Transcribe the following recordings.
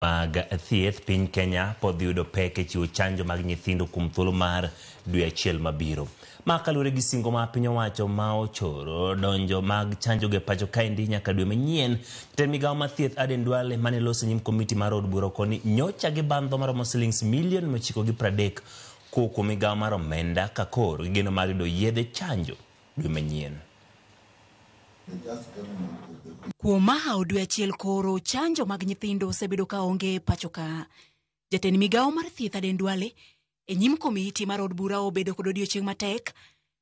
Mag thieth piny Kenya pod dhi yudo pek e chiwo chanjo mag nyithindo kuom thuolo mar dwe achiel mabiro. Ma kaluwore gi singo ma piny owacho ma ochoro donjo mag chanjo go e pacho kaendi nyaka dwe manyien. Jatend migawo mar thieth Aden Duale mane loso e nyim komiti mar od bura okoni nyocha gibandho maromo silings milion 930 kowuok kuom migawo mar omenda ka koro gigeno mar yudo yedhe chanjo dwe manyien. Kuom mahawo dwe achiel koro chanjo mag nyithindo osebedo ka onge e pacho ka. Jatend migawo mar thieth Aden Duale e nyim komiti mar od bura obedo kod odiochieng' matek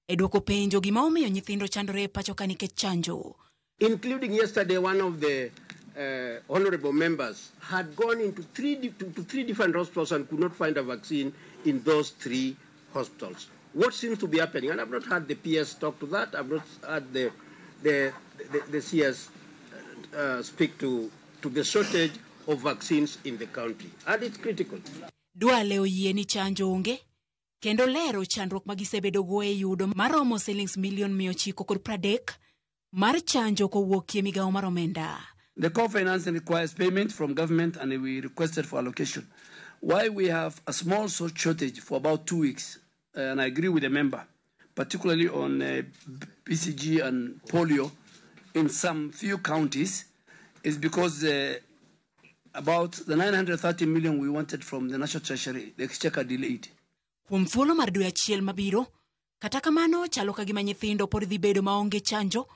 e duoko penjo gima omiyo nyithindo chandore e pacho ka nikech chanjo. Including yesterday, one of the honorable members had gone into to three different hospitals and could not find a vaccine in those three hospitals. What seems to be happening, and I've not had the PS talk to that, I've not had the CS speak to the shortage of vaccines in the country, and it's critical. Duale oyie ni chanjo onge kendo lero chandruok ma gisebedogo e yudo maromo silings milion 930 mar chanjo kowuok e migawo mar omenda. The co-financing requires payment from government and we requested for allocation. Why we have a small shortage for about 2 weeks, and I agree with the member, particularly on BCG and polio in some few counties, is because about the 930 million we wanted from the National Treasury, the exchequer delayed. Kuom thuolo mar dwe achiel mabiro, kata kamano chalo ka gima nyithindo pod dhi bedo maonge chanjo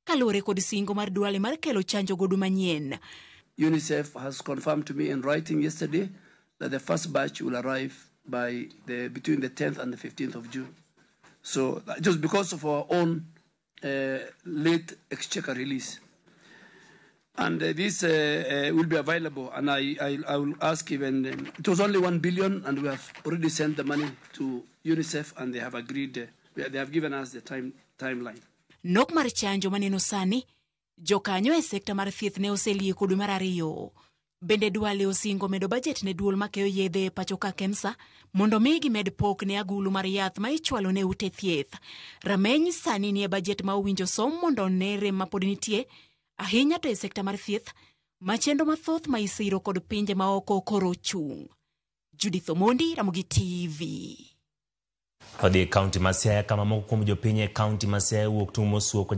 kaluwore kod singo mar Duale mar kelo chanjo go dwe manyien. UNICEF has confirmed to me in writing yesterday that the first batch will arrive between the 10th and the 15th of June. So just because of our own late exchequer release. And this will be available. And I will ask even, it was only 1 billion, and we have already sent the money to UNICEF, and they have agreed, they have given us the timeline. Nok mar chanjo maneno sani, jokanyo e sekta mar thieth ne oselieko dwe mar ariyo. Bende Duale osingo medo bajet ne duol makeyo yedhe e pacho ka KEMSA mondo mi gimed pok ne agulu mar yath ma ichwalo ne ute thieth. Rameny sani nie bajet ma owinjo som mondo one rem ma pod nitie ahinya to e sekta mar thieth ma chenro mathoth ma isiro kod pinje maoko koro chung'. Judith Omondi, Ramogi TV. Wadhi e kaunti ma Siaya kama moko kuom jopiny e kaunti ma Siaya wuok tung' mosuo kod